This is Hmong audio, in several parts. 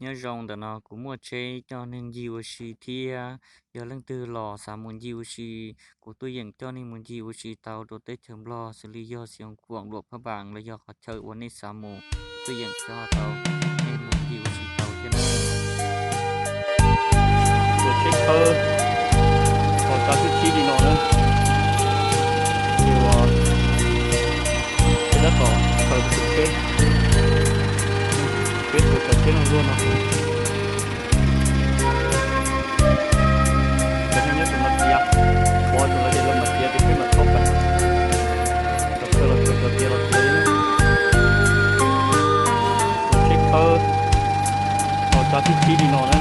Nyob zoo, ntawm no kuv muaj tsheb coj neeg ncig ua si thiab. Yog leej twg los xav mus ncig ua si, kuv tuaj yeem coj nej mus ncig ua si tau rau teb chaws Nplog xws li yog Xeev Khuam, Luam Phaj Npaas los yog qhov chaw uas nej xav mus, tuaj yeem coj tau nej mus ncig ua si tau thiab na. Tus tsheb khawb tau cov tib si li no na. Ces ua, ces tab tom khaws tus tsheb, peb tus cov tsheb no luaj no. Cov neeg nyob tus no tiav, pov tus no ces lawv mam tiav ces peb mam thauj pais. Cov khaws los khaws, cov tiav los tiav li. Tus tsheb khawb tau cov tib si li no na.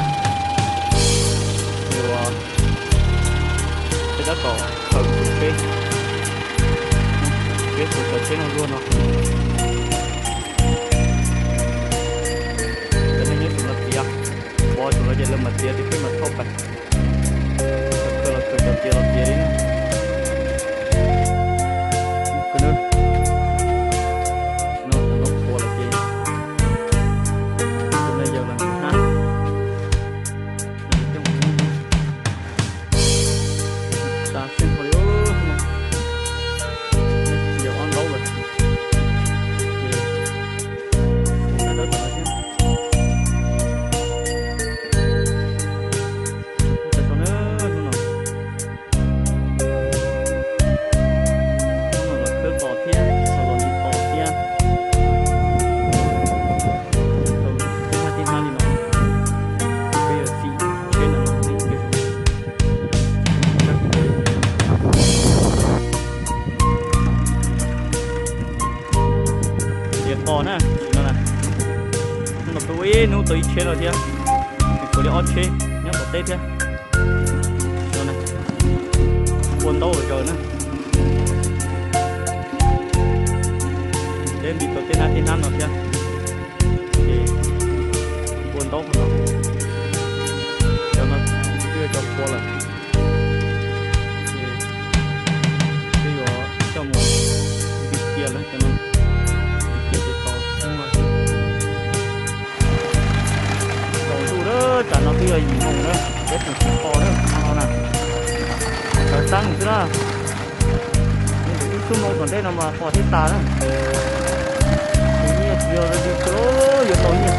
Ces ua, peb tab tom khaws tus tsheb, peb tus cov tsheb no luaj no. Cov neeg nyob tus no tiav, pov tus no ces lawv mam tiav ces peb mam thauj pais. Cov khaws los khaws, cov tiav los tiav li na. No, no qhuav lawm ces tus no yawg los hnab. Xav xeeb qhov li, yawg ob ntaub lawm. Ces tab dawb tom no thiab. Tab tom na, hnub no, hnub no los khawb tos thiab, los los tos thiab. Tau tib hnab tib hnab li no, peb yuav txhim tsheb no. Tiav tos na, no na, hnub no peb ua ib hnub tau ib tsheb no thiab, kuv li ob tsheb nyob tom teb thiab. No na, ua ntaub ua zaws na. Peb nti tau tej hnab tej hnab no thiab, ces ua ntaub no. Cov no twb yog cov qhuav lawm, ces peb yuav coj mus nti cia lawm cov no, nti cia ces tau muag. Tsaus ntuj lawm, tsam no twb yog yim moos lawm, peb tseem tsis pom na, no na. Sawv xeeb xwb na. Ib xub moos tom ntej no mas pom thiab tas na. Tus nyiaj tsis yog li, yuav tau nyiaj